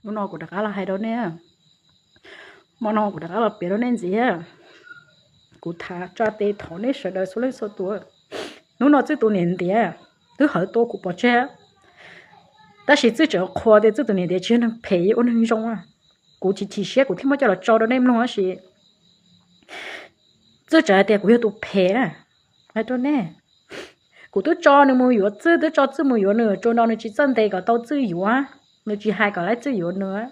Hnub no kuv rov qab los hais rau nej, hmo no kuv rov qab los piav rau nej ntxiv. Kuv tsa tes thov nej sawv daws txhua leej txhua tus. Hnub no Txwj tus niam ntiav twb hawv tua kuv pov tseg, tab sis Txwj tseem qhuas tias Txwj tus niam ntiav tsis yog neeg phem, ua neeg zoo. Kuv chim chim siab kuv thiaj muab coj los tso rau nej mloog tab sis Txwj tseem hais tias kuv yog tus phem na. Hais rau nej, kuv twb tso nws mus yuav Txwj, twb tso Txwj mus yuav nws, tsuas nrog nws tsis txawj ntes kom tau Txwj yuav, nws tsis hais kom lawv Txwj yuav nws.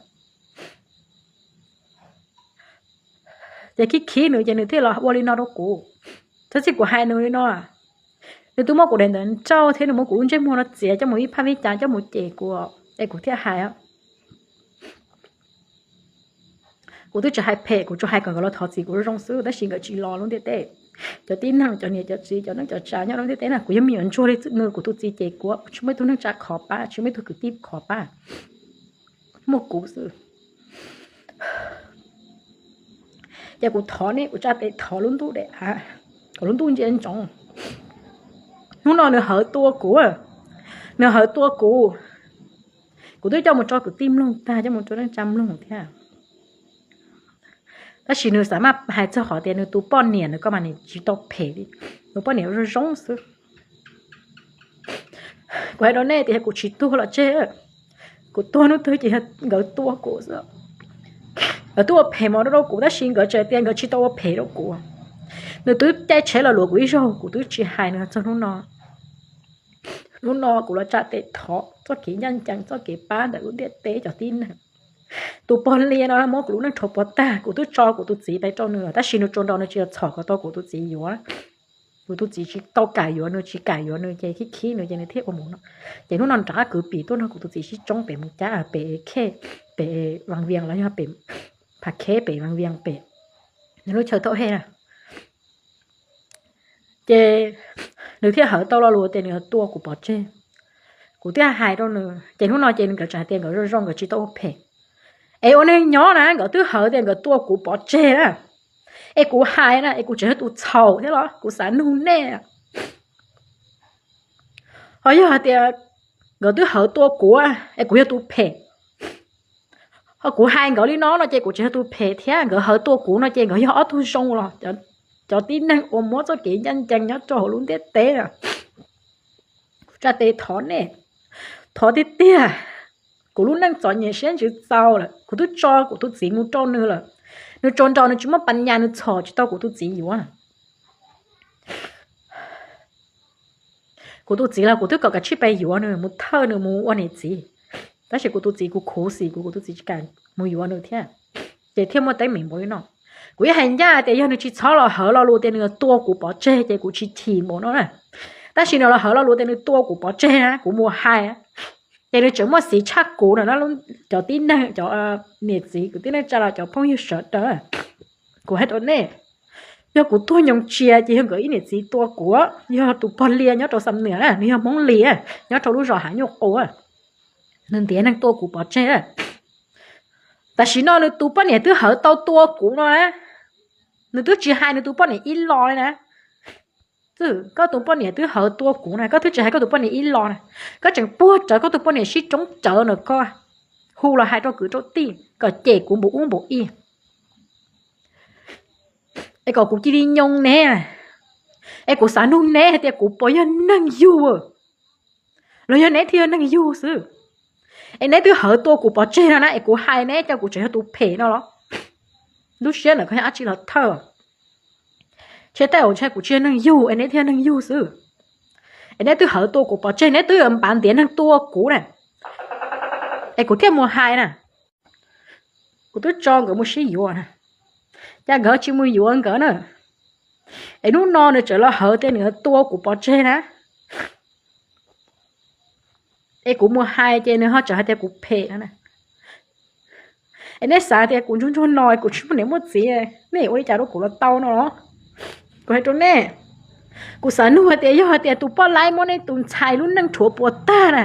Ces khib khib nws ces nws thiaj los ua li no rau kuv. Txhob txij kuv hais nws li no, nws twb muab kuv daim ntawv nrauj thiab nws muab kuv lub ntsej muag no txiav coj mus ib phaj vib cav coj mus cem kuv, es kuv thiaj hais. Kuv twb tsis hais phem, kuv tsuas hais kom nkawd los thov txim kuv zoo xwb, tab sis nkawd tsis los lub ntiaj teb. Cov tib neeg, cov niam cov txiv, cov neej cov tsav nyob lub ntiaj teb na, kuv yeej me nyuam ntsuag li nws, kuv tus txiv cem kuv, tsis muaj ib tug neej tsa khov pab, tsis muaj ib tug kwv tij khov pab, muaj kuv xwb. Ces kuv thov nej, kuv tsa tes thov lub ntuj daim av kom lub ntuj ntsia ntsoov. Hnub no nws hawv tua kuv, nws hawv tua kuv. Kuv twb coj mus tso kwv tij mloog tag, coj mus tso neej tsa mloog thiab, tab sis nws xav maj hais txog qhov tias nws tus poj niam nws ko mas nws tsis tau phem li, nws poj niam zoo zoo xwb. Kuv hais rau nej tias kuv tsis tuag los tseg, kuv tuag hnub twg ces yog nkawd tua kuv xwb. Nkawd twb ua phem mos rau kuv tab sis nkawd tseem tias nkawd tsis tau ua phem rau kuv. Nws twb caij tsheb los luag kuv ib zaug, kuv twb tsis hais nws txog hnub no. Hnub no kuv los tsa tes thov txoj kev ncaj ncees, txoj kev pab ntawm lub ntiaj teb cov tib neeg. Tus pog Lia no muab kuv lub neej rhuav puas tag, kuv twb tso kuv tus txiv pem rau nws, tab sis nws tsuas nrog nws tsis txhom kom tau kuv tus txiv yuav. Kuv tus txiv tsis tau kam yuav nws, tsis kam yuav nws ces khib khib nws ces nws thiaj ua mus no. Ces hnub no nws rov qab kwv pim tuaj nrog kuv tus txiv sib tsoob pem Mus Cab, pem Khej, pem Vaj Vias los yog pem Phav Khej, pem Vaj Vias pem, nws lub chaw Thauj Hej na. Ces nws thiaj hawv tau lo lus tias nws tua kuv pov tseg. Kuv thiaj hais rau nws, ces hnub no ces nkawd tseem hais tias nkawd zoo zoo, nkawd tsis tau ua phem. Es ua neeg nyob na, nkawd twb hawv tias nkawd tua kuv pov tseg na, es kuv hais na, es kuv tseem yog tus txhaum thiab los? Kuv xav nug nej. Ho yog hais tias nkawd twb hawv tua kuv es kuv yog tus phem, ho kuv hais nkawd li no no ces kuv tseem yog tus phem thiab, nkawd hawv tua kuv no ces nkawd yog ob tug zoo los? Cov tib neeg uas muab txoj kev ncaj ncees nyob rau hauv lub ntiaj teb, kuv tsa tes thov nej, thov tiag tiag. Kuv lub neej txom nyem siab ntsws txaus lawm, kuv twb tso kuv tus txiv mus rau nws lawm, nws tsuas nrog nws tsis muaj pas nyas, nws txhom tsis tau kuv tus txiv yuav. Kuv tus txiv los kuv twb kom kav tsij pes yuav nws mus thawj nws mus ua niam txiv, tab sis kuv tus txiv kuv khuv xim kuv, kuv tus txiv tsis kam mus yuav nws thiab, ces thiaj muaj teeb meem npaum li no. Kuv yeej hais ncaj tias yog nws tsis txhob los hawv lo lus tias nws tua kuv pov tseg ces kuv tsis chim npaum no na. Tab sis nws los hawv lo lus tias nws tua kuv pov tseg na, kuv mus hais, ces nws tseem muaj xiv tshaj kuv no. Cov tib neeg, cov niam txiv kwv tij neej tsa los cov phooj ywg sawv daws, kuv hais rau nej, yog kuv tuag nyoos tsias ces yog nkawd ib niam txiv tua kuv. Yog tus pog Lia nyob rau Xam Nwm na, nws yog Hmoob Lis nyob rau lub zos Hav Nyuj Qus, nws ntiav neeg tua kuv pov tseg. Tam sim no nws tus poj niam twb hawv tau tua kuv no na, nws twb tsis hais nws tus poj niam ib los li na. Koj tus poj niam twb hawv tua kuv na, koj twb tsis hais koj tus poj niam ib los na, koj tseem puag rawv koj tus poj niam sib tsoob rawv no, koj hu los hais rau kwv rau tij kom cem kuv npaum ub npaum ib, es kom kuv cia li nyoo neb, es kuv xav nug neb hais tias kuv puas yog neeg yug, los yog neb thiaj yog neeg yug xwb? Es neb twb hawv tua kuv pov tseg no na, es kuv hais neb ces kuv tseem yog tus phem no los? Lub siab ntawm koj yog dab tsi los thawj? Ntshe tej zaum ntshe kuv tsis yog neeg yug es neb thiaj yog neeg yug xwb. Es neb twb hawv tua kuv pov tseg, neb twb yuav npav ntiav neeg tua kuv na, es kuv thiaj mus hais na. Kuv twb tso nkawd mus sib yuav na, cas nkawd tsis mus yuav nkawd na? Es hnub no nws tseem los hawv tias nws tua kuv pov tseg na, es kuv mus hais ces nws ho tseem hais tias kuv phem no na. Es neb xav tias kuv ntsuag ntsuag no kuv tsis muaj niam muaj txiv, nej ua li cas rau kuv los tau no los? Kuv hais rau nej, kuv xav nug hais tias yog hais tias tus poj laib muab nej tus ntxhais lub neej rhuav puas tag na,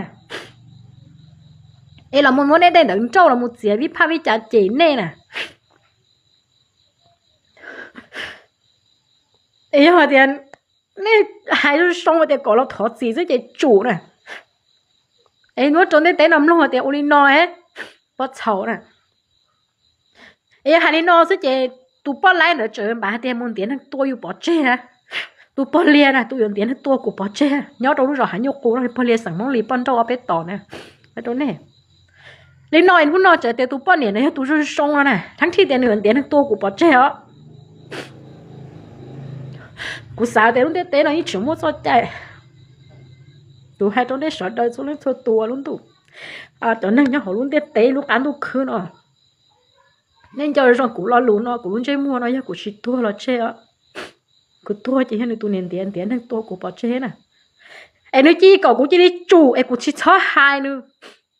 es los mus muab nej tej ntawv nrauj los mus txiav vij phaj vij cav cem nej na, es yog hais tias nej hais zoo zoo tias kom los thov txim xwb ces tsum na. Es muab rau ntiaj teb no mloog hais tias ua li no, pob txhaum na. Es yog hais li no xwb ces tus poj laib ntawd tseem npav hais tias mus ntiav neeg tua yus pov tseg na. Tus pog liag na, tus yuav ntiav neeg tua kuv pov tseg nyob rau lub zos Hav Nyuj Qus no, pog liag xeem Hmoob Lis poj nrauj ob peb tom na. Rau nej li no, hnub no tseem tias tus poj niam no yog tus zoo zoo no na, thab thij tias nws yuav ntiav neeg tua kuv pov tseg os. Kuv xav tias lub ntiaj teb no yeej tseem muaj txoj cai. Kuv hais rau nej sawv daws txhua leej txhua tus lub ntuj, cov neeg nyob hauv lub ntiaj teb lub qab ntuj khwb no, nej nco zoo kuv lo lus no, kuv lub ntsej muag no yog kuv tsis tuag los tseg os. Kuv tuag ces yog nws tus niam ntiav ntiav neeg tua kuv pov tseg na. Es nws cia li kom kuv cia li tsum es kuv tsis txhob hais nws.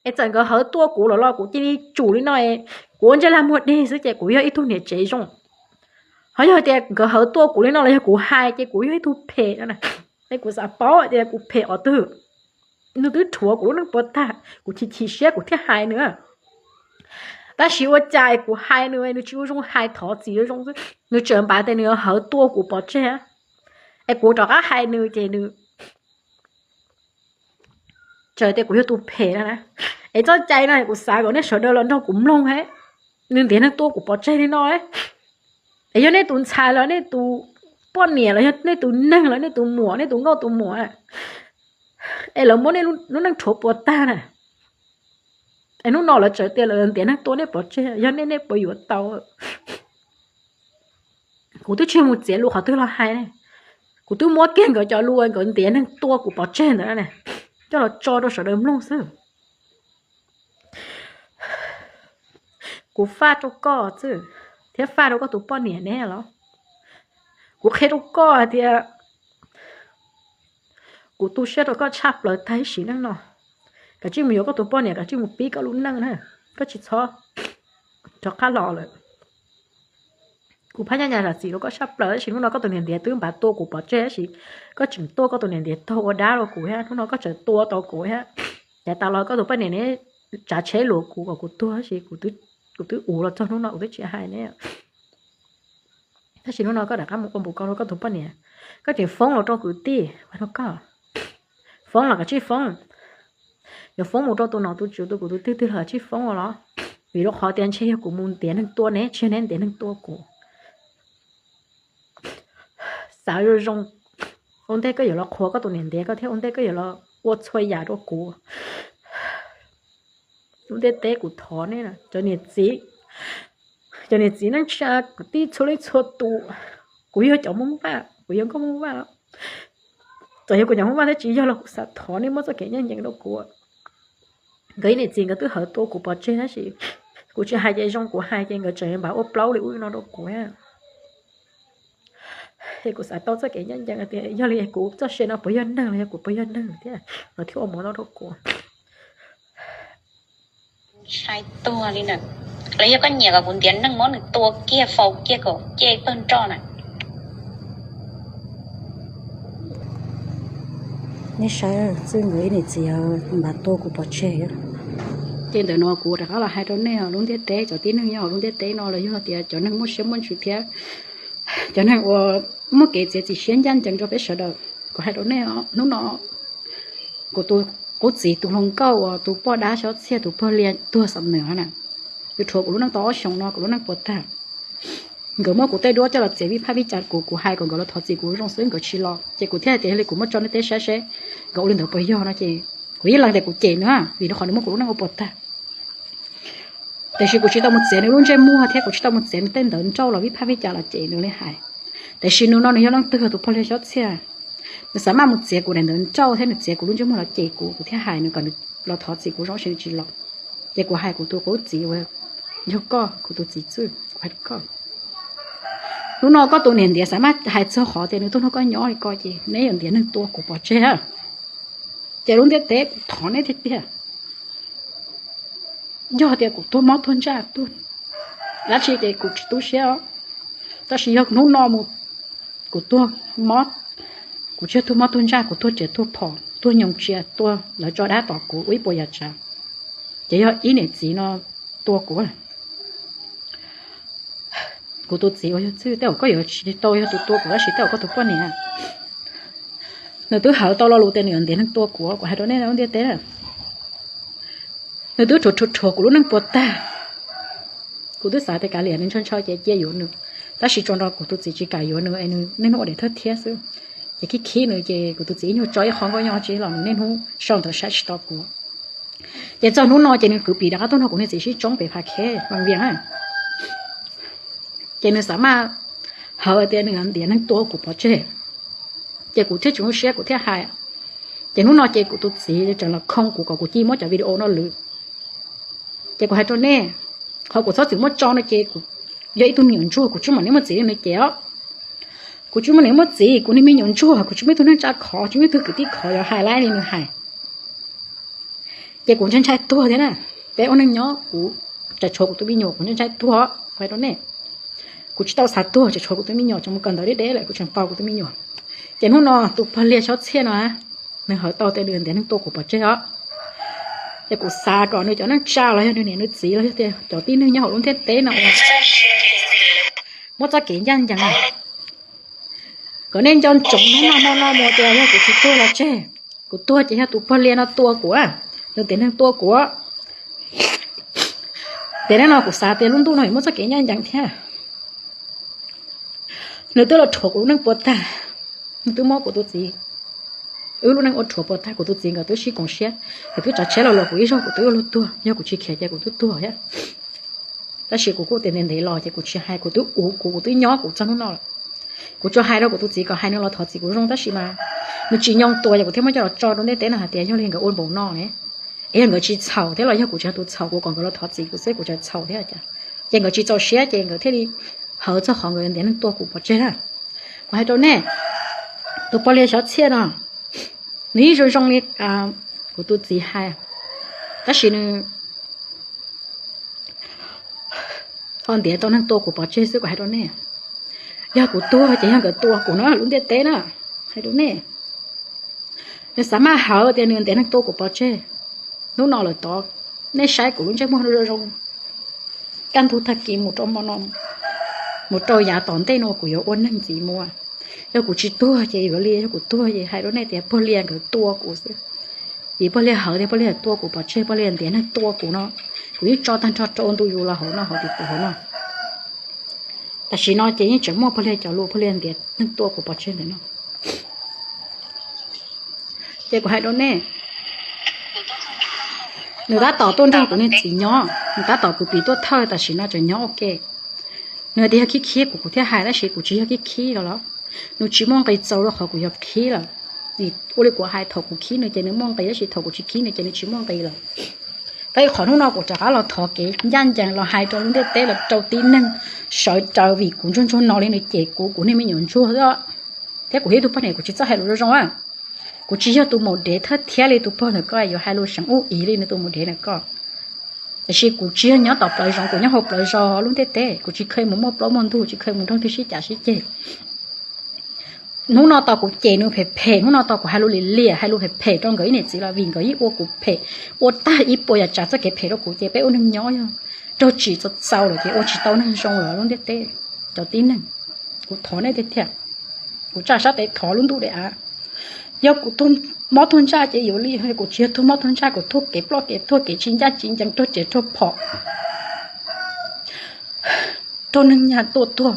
Es txawm nkawd hawv tua kuv los los kuv cia li tsum li no es kuv ua ntsej lag muag dig xwb ces kuv yog ib tug niam tsev zoo. Ho yog tias nkawd hawv tua kuv li no los yog kuv hais ces kuv yog ib tug phem no na. Es kuv xav paub tias kuv phem qhov twg. Nws twb rhuav kuv lub neej puas tag, kuv chim chim siab kuv thiaj hais nws. Tab sis ua cas kuv hais nws, nws tsis ua zoo hais, thov txim zoo xwb, nws tseem npav tias nws hawv tua kuv pov tseg. Es kuv rov qab hais nws ces nws tseem tias kuv yog tus phem no na. Es txoj cai no kuv xav kom nej sawv daws los nrog kuv mloog thiab. Nws ntiav neeg tua kuv pov tseg li no, es yog nej tus ntxhais los nej tus poj niam los yog nej tus neeg los nej tus muam, nej tus nkauj tus muam, es lawv muab nej lub neej rhuav puas tag na, es hnub no lawv tseem tias lawv ntiav neeg tua nej pov tseg, yog nej nej puas yuav tau? Kuv twb tsis mus txiav lus qhov twg los hais ne. Kuv twb muab kiag nkawd cov lus nkawd ntiav neeg tua kuv pov tseg ntawd ne, coj los tso rau sawv daws mloog xwb. Kuv faj rau koj xwb, thiab faj rau koj tus poj niam ne los. Kuv qhia rau koj hais tias kuv tu siab rau koj tshaj plaws tag ib sim neej no. Kav tsij mus yuav koj tus poj niam, kav tsij mus pib koj lub neej na, koj tsis txhob rov qab los lawm. Kuv phab nyaj nyas zam txim rau koj tshaj plaws, tab sis hnub no koj tus niam ntiav twb npav tua kuv pov tseg, tab sis koj tseem tuaj koj tus niam ntiav taug ua dab rau kuv thiab, hnub no koj tseem tua tau kuv thiab. Yav tas los koj tus poj niam ne tsav tsheb luag kuv kom kuv tuag, tab sis kuv twb ua los txog hnub no kuv twb tsis hais ne. Tab sis hnub no koj rov qab mus ua npaum ko rau koj tus poj niam, koj tseem foob los rau kwv tij, koj foob los kav tsij foob. Yuav foob mus rau tus nom tus tswv, tus kwv tus tij twg los kav tsij foob los, vim rau qhov tias ntshe yog kuv mus ntiav neeg tua ne, tsis yog neb ntiav neeg tua kuv. Xav zoo zoo, ua ntej koj yuav los qhuas koj tus niam ntiav koj thiab ua ntej koj yuav los ua txhua yam rau kuv. Lub ntiaj teb kuv thov nej, cov niam txiv, cov niam txiv neej tsa kwv tij txhua leej txhua tus, kuv yog cov Hmoob Vaj, kuv yog nkauj Hmoob Vaj, txawm yog kuv cov Hmoob Vaj thiab tsis yog los kuv xav thov nej muab txoj kev ncaj ncees rau kuv. Nkawd ib niam txiv nkawd twb hawv tua kuv pov tseg tab sis kuv tsis hais ces zoo, kuv hais ces nkawd tseem npav ua plaub li ub li no rau kuv. Es kuv xav tau txoj kev ncaj ncees tias yog li kuv txoj sia no puas yog neeg los yog kuv puas yog neeg thiab lawv thiaj ua mus no rau kuv. Sai tuag li na. Los yog koj nyiam kom kuv ntiav neeg muab nws tua kiag faus kiag kom cia pawg nroj na. Nej saib, txij nkawd ib niam txiv npav tua kuv pov tseg. Ces ntawm no kuv rov qab los hais rau nej, lub ntiaj teb cov tib neeg nyob hauv lub ntiaj teb no los yog tias cov neeg muaj siab muaj ntsws thiab cov neeg uas muaj kev txiav txim siab ncaj ncees rau peb sawv daws, kuv hais rau nej, hnub no kuv tus qub txiv tus hluas nkauj uas tus poj dab Xyob Txhiaj tus pog liag tuag xam nws na, nws rhuav kuv lub neej tau ob xyoos no kuv lub neej puas tag. Nkawd muab kuv tej duab coj los txiav vij phaj vij cav kuv, kuv hais kom nkawd los thov txim kuv zoo xwb nkawd tsis los, ces kuv thiaj hais tias yog li kuv muab tso nej teb saib seb nkawd ua li ntawd puas yog no ces kuv yeej lees tias kuv cem nws, vim rau qhov nws muab kuv lub neej ua puas tag. Tiam sis kuv tsis tau mus txiav nws lub ntsej muag thiab kuv tsis tau mus txiav nws tej ntawv nrauj los vij phaj vij cav los cem nws li hais. Tiam sis nws no nws yog leej twg, tus pog liag Xyob Txhiaj, nws xav maj mus txiav kuv daim ntawv nrauj thiab nws txiav kuv lub ntsej muag los cem kuv, kuv thiaj hais nws kom nws los thov txim kuv zoo, tab sis nws tsis los. Ces kuv hais kuv tus qub txiv uas yog koj, kuv tus txiv Txwj, kuv hais rau koj, hnub no koj tus niam ntiav xav maj hais txog qhov tias nws tuaj nrog koj nyob li ko ces neb yuav ntiav neeg tua kuv pov tseg. Ces lub ntiaj teb kuv thov neb tiag tiag, yog tias kuv tuag mob tuag ntsaj tuag dab tsi ces kuv tsis tu siab os. Tab sis yog hnub no mus kuv tuag mob, kuv tsis yog tuag mob tuag ntsaj, kuv tuag riam tuag phom tuag nyoos tsia tuag lawv tso dab tom kuv ua ib puas yam tsav, ces yog ib niam txiv no tua kuv. Kuv tus txiv uas yog Txwj, tej zaum koj yuav tsis tau yog tus tua kuv tab sis tej zaum koj tus poj niam, nws twb hawv tau lo lus tias nws yuav ntiav neeg tua kuv, kuv hais rau nej lub ntiaj teb na. Nws twb rhuav rhuav rhuav kuv lub neej puas tag. Kuv twb xav tias kav liam nws ntshaw ntshaw ces cia yuav nws, tab sis tsuas nrog kuv tus txiv tsis kam yuav nws es nws niaj hnub ua diam thawj thiab xwb. Ces khib khib nws ces kuv tus txiv ib nyuag tso ib qho nkauj nyob tsis los nws niaj hnub sau ntawv saib tsis tau kuv. Ces txog hnub no ces nws kwv pim rov qab tuaj nrog kuv niag txiv sib tsoob pem Phav Khev Vaj Vias na. Ces nws xav maj hawv tias nws ntiav neeg tua kuv pov tseg. Ces kuv thiaj tsis zoo siab kuv thiaj hais. Ces hnub no ces kuv tus txiv tseem los khoo kuv kom kuv cia li muab cov video no lwm. Ces kuv hais rau nej, qhov kuv txhob txwm muab tso no ces kuv yog ib tug me nyuam ntsuag, kuv tsis muaj niam muaj txiv li nws ces os. Kuv tsis muaj niam muaj txiv, kuv niag me nyuam ntsuag, kuv tsis muaj ib tug neej tsa khov, tsis muaj ib tug kwv tij khov yuav hais li nws hais. Ces kuv ntshai ntshai tuag thiab na. Peb ua neej nyob kuv tseem tshuav kuv tus me nyuam kuv ntshai ntshai tuag, hais rau nej. Kuv tsis tau xav tuag, tseem tshuav kuv tus me nyuam, tseem mus kawm ntawv deb deb lawm kuv tseem paub kuv tus me nyuam. Ces hnub no tus pog Liaj Xyob Txhiaj no nws hawv tau tias nws ntiav neeg tua kuv pov tseg os. Ces kuv xav kom nws cov neej tsa los yog nws niam nws txiv los yog tias cov tib neeg nyob hauv lub ntiaj teb no muab txoj kev ncaj ncees. Kom nej nco ntsoov hnub no hmo no mus tias yog kuv tsis tuag los tseg, kuv tuag ces yog tus pog Liaj no tua kuv, nws ntiav neeg tua kuv. Tiam neej no kuv xav tias lub ntuj no yuav muaj txoj kev ncaj ncees thiab. Nws twb los rhuav kuv lub neej puas tag, nws twb muab kuv tus txiv wb lub neej ua rhuav puas tag, kuv tus txiv nkawd twb sib koom siab, nkawd twb tsav tsheb los luag kuv ib zaug kuv twb yuav luag tuag, yog kuv tsis khiav ces kuv twb tuag thiab. Tab sis kuv kuj tias ntev ntev los ces kuv tsis hais, kuv twb ua kuv, kuv twb nyob kuv txog hnub no lawm. Kuv tsuas hais rau kuv tus txiv kom hais nws los thov txim kuv zoo, tab sis mas nws tsis nyoo tua ces kuv thiaj muab coj los tso rau ntiaj teb no hais tias yog li nkawd ua npaum no ne, es yog nkawd tsis txhaum thiab los yog kuv tseem yog tus txhaum, kuv kom nkawd los thov txim kuv xwb, kuv tseem txhaum thiab cas. Ces nkawd tsis txaus siab ces nkawd thiaj li hawv txog qhov nkawd ntiav neeg tua kuv pov tseg na. Kuv hais rau nej, tus pog Liaj Xyob Txhiaj no, nws yeej zoo zoo li kuv tus txiv hais, tab sis nws ho ntiav tau neeg tua kuv pov tseg xwb, kuv hais rau nej. Yog kuv tuag ces yog nkawd tua kuv no lub ntiaj teb na, hais rau nej. Nws xav maj hawv tias nws ntiav neeg tua kuv pov tseg. Hnub no lawm tod, nej saib kuv lub ntsej muag zoo zoo, kaj ntug tag kis mus rau hmo no, mus rau yav tom ntej no kuv yuav ua neeg ntxiv mus. Yog kuv tsis tuag ces yuav li, yog kuv tuag ces hais rau nej tias pog Liaj nkawd tua kuv xwb. Vim pog Liaj hawv tias pog Liaj tua kuv pov tseg, pog Liaj ntiav neeg tua kuv no, kuv yeej tso tag nrho rau ntu yus los hauv no, hauv tus hauv no. Tam sim no ces yeej tseem muaj pog Liaj cov lus, pog Liaj ntiav neeg tua kuv pov tseg ntawm no. Ces kuv hais rau nej, nws tab tom tuaj nrog kuv niag txiv nyob, nws tab tom kwv pim tuaj thawj, tam sim no tseem nyob ua ke. Nws hais tias yog khib khib kuv, kuv thiaj hais, tab sis kuv tsis yog khib khib los los, nws tsis muaj nqis txaus rau qhov kuv yog khib lawm. Ua li kuv hais, thaum kuv khib nws ces nws muaj nqis, tab sis thaum kuv tsis khib nws ces nws tsis muaj nqis lawm. Tab sis qhov hnub no kuv rov qab los thov kev ncaj ncees los hais rau lub ntiaj teb los rau tib neeg sawv daws, vim kuv ntsuag ntsuag no li nws cem kuv, kuv niag me nyuam ntsuag thiab kuv yog ib tug poj niam kuv tsis txawj hais lus zoo zoo a. Kuv tsis yog tus maum dev thawj thiab li tus pog ntawm koj yuav hais lus seev ub ib li nws tus maum dev ntawm koj. Tiam sis kuv tsis yog nyob tom plawv zoov, kuv nyob hauv plawv zos lub ntiaj teb, kuv tsis kheev mus muaj plaub muaj ntug, tsis kheev mus nrog twg sib cav sib ceg. Hnub no tau kuv cem nws phem phem, hnub no tau kuv hais lus liam liam, hais lus phem phem rau nkawd ib niam txiv los vim nkawd yeej ua kuv phem, ua tag ib puas yam tsav txoj kev phem rau kuv, ces peb ua neeg nyob yog raug tsim txaus lawm ces ua tsis tau neeg zoo lawm lub ntiaj teb. Cov tib neeg, kuv thov nej tiag tiag, kuv tsa sab tes thov lub ntuj daim av. Yog kuv tuag mob tuag ntsaj ces yuav li, kuv tsis yog tuag mob tuag ntsaj, kuv tuag kev ploj kev tuag, kev tsis ncaj tsis ncees, raug tsev raug phom, raug neeg nyaj tua tuag,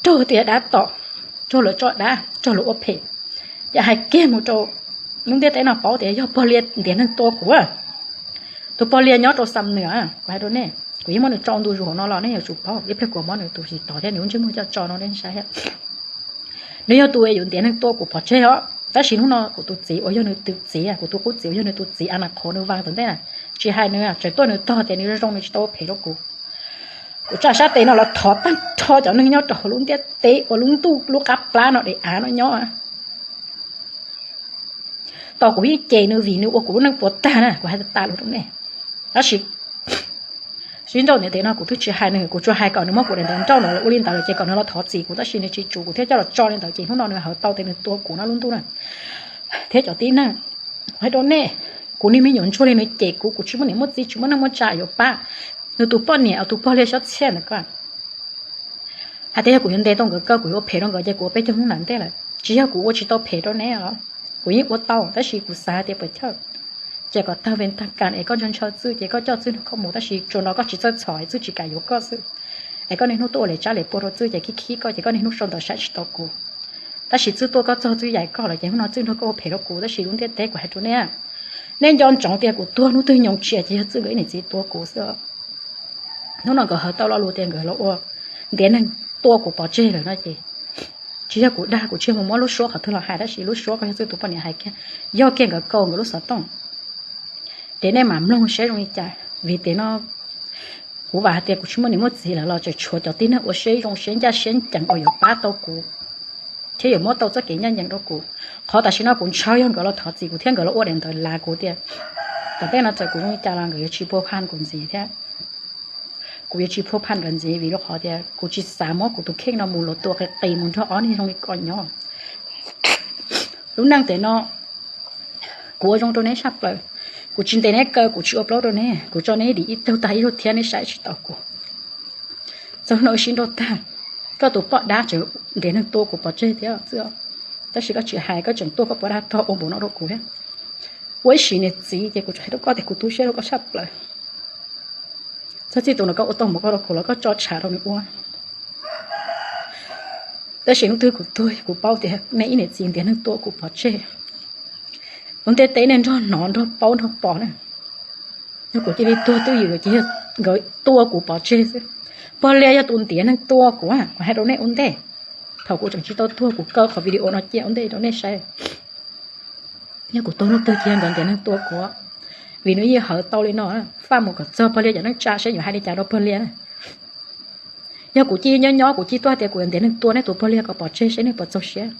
raug tias dab tom, raug lawv tso dab, raug lawv ua phem. Yam hais kiag mus rau lub ntiaj teb no paub tias yog pog Liaj ntiav neeg tua kuv. Tus pog Liaj nyob rau Xam Nws, kuv hais rau nej, kuv yeej muab nws tso ntu zus hauv no los nej yuav tsum paub, ib pliag kuv muab nws tus tsis tod thiab nws lub ntsej muag coj tso no nej saib thiab. Nws yog tus yuav ntiav neeg tua kuv pov tseg os, tab sis hnub no kuv tus txiv uas yog nws tus txiv, kuv tus qub txiv uas yog nws tus txiv a na qhov nws vas tom ntej na, tsis hais nws, tseem tuaj nws tog tias nws zoo zoo nws tsis tau ua phem rau kuv. Kuv tsa sab tes no los thov tag nrho cov neeg nyob rau hauv lub ntiaj teb uas lub ntuj lub qab plab no daim av no nyob. Tau kuv yeej cem nws vim nws ua kuv lub neej puas tag na, kuv hais tas tas lus rau nej. Tab sis sib nrauj ntiav tes no kuv twb tsis hais nws, kuv tsuas hais kom nws muab kuv daim ntawv nrauj ntawd ua li ntawd lawm ces kom nws los thov txim kuv, tab sis nws tsis tsum, kuv thiaj coj los tso li ntawd ces hnub no nws hawv tau tias nws tua kuv no lub ntuj na. Thiab cov tib neeg, kuv hais rau nej, kuv niag me nyuam ntsuag li nws cem kuv, kuv tsis muaj niam muaj txiv, tsis muaj neej muaj tsa yuav pab. Nws tus poj niam, tus pog Liaj Xyob Txhiaj ntawd ko, hais tias yog kuv yuav ntes tau nkawd kaw, kuv yuav ua phem rau nkawd ces kuv ua peb caug hnub nram ntej lawm. Tsis yog kuv ua tsis tau phem rau neb os, kuv yeej ua tau, tab sis kuv xav hais tias puas chawj, ces kom tag ve tag kas es koj ntshaw ntshaw Txwj ces koj coj Txwj nrog koj mus, tab sis tsuas no koj tsis txawj txhom es Txwj tsis kam yuav koj xwb. Es koj niaj hnub tuaj ua li tsab li pua rau Txwj ces khib khib koj ces koj niaj hnub sau ntawv saib tsis tau kuv. Tab sis Txwj tuaj koj txog Txwj yaim koj lawm ces hnub no Txwj nrog koj ua phem rau kuv, tab sis lub ntiaj teb kuv hais rau nej, nej nco ntsoov tias kuv tuag hnub twg nyob tsiav ces yog Txwj nkawd ib niam txiv tua kuv xwb. Hnub no nkawd hais tau lo lus tias nkawd los ua ntiav neeg tua kuv pov tseg lawm no ces tsis yog kuv dag, kuv tsis yog mus muab lub suab qhov twg los hais, tab sis lub suab ko yog Txwj tus poj niam hais kiag, yog kiag nkawd kaus nkawd lub xov tooj. Ces nej mam mloog saib zoo li cas, vim tias no kuv vam hais tias kuv tsis muaj niam muaj txiv lawm los tseem tshuav cov tib neeg ua siab zoo siab ncaj siab ncees uas yuav pab tau kuv thiab yuav muab tau txoj kev ncaj ncees rau kuv. Qhov tam sim no kuv ntshaw yog nkawd los thov txim kuv thiab nkawd los ua daim ntawv lav kuv tias tom ntej no txawm kuv zoo li cas los nkawd yuav tsis pua phaj kuv ntxiv thiab kuv yuav tsis pua phaj nkawd ntxiv, vim rau qhov tias kuv tsis xav muab kuv tus kheej no mus los tua qis qis mus nrog ob niag zoo li ko nyob. Lub neej tiam no kuv ua zoo rau neb tshaj plaws, kuv tsis ntes neb kaw, kuv tsis ua plaub rau neb, kuv tso neb dim ib tug tag ib tug thiab neb saib tsis taus kuv. Txog no wb sib nrauj tag, koj tus poj dab tseem ntiav neeg tua kuv pov tseg thiab Txwj, tab sis koj tsis hais, koj tseem tuaj koj poj dab tog ua npaum no rau kuv thiab. Ua ib sim niam txiv ces kuv tseem hais rau koj tias kuv tu siab rau koj tshaj plaws. Txog txij tus no koj ua tau mus koj rau kuv los koj tso tshav rau nws ua. Tab sis hnub twg kuv tuag kuv paub tias nej ib niam txiv ntiav neeg tua kuv pov tseg. Lub ntiaj teb nej nrog hnov nrog paub nrog pom na. Yog kuv cia li tuag twj ywm ces yog nkawd tua kuv pov tseg xwb. Pog Liag yog tus ntiav neeg tua kuv, kuv hais rau nej ua ntej. Thaum kuv tseem tsis tau tuag kuv kaw qhov video no cia ua ntej rau nej saib. Yog kuv tuag hnub twg ces yog nkawd ntiav neeg tua kuv, vim nws yeej hawv tau li no. Faj mus kom txog Pog Liag cov neej tsa saib yuav hais li cas rau Pog Liag na. Yog kuv cia nyob nyob kuv cia tuaj tias kuv yuav ntiav neeg tua nej tus Pog Liag kom pov tseg seb nej puas txaus siab.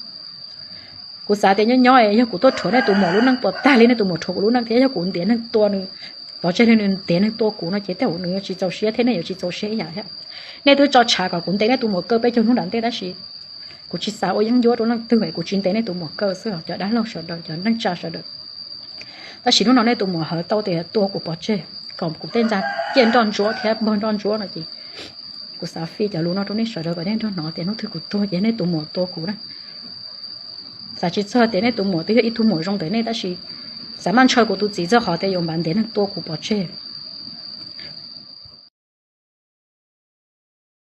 Kuv xav tias nyob nyob yog kuv tuaj rhuav nej tus muam lub neej puas tag li nej tus muam rhuav kuv lub neej thiab yog kuv ntiav neeg tua nws pov tseg li nws ntiav neeg tua kuv no ces tej zaum nws yuav tsis txaus siab thiab nej yuav tsis txaus siab ib yam thiab. Nej twb tso tshav kom kuv ntes nej tus muam kaw peb caug hnub nram ntej tab sis kuv tsis xav ua yeeb ncuab rau leej twg es kuv tsis ntes nej tus muam kaw xwb os cov dab laug sawv daws cov neej tsa sawv daws. Tab sis hnub no nej tus muam hawv tau tias tua kuv pov tseg kom kuv tej ntxa ciaj nroj ntsuab thiab npawg nroj ntsuab no ces kuv xav fij cov lus no rau nej sawv daws kom nej nrog hnov tias hnub twg kuv tuag ces nej tus muam tua kuv na. Xav tsis txog tias nej tus muam twb yog ib tug muam zoo ntawm nej tab sis xav maj ntshaw kuv tus txiv txog qhov tias yuav npav ntiav neeg tua kuv pov tseg.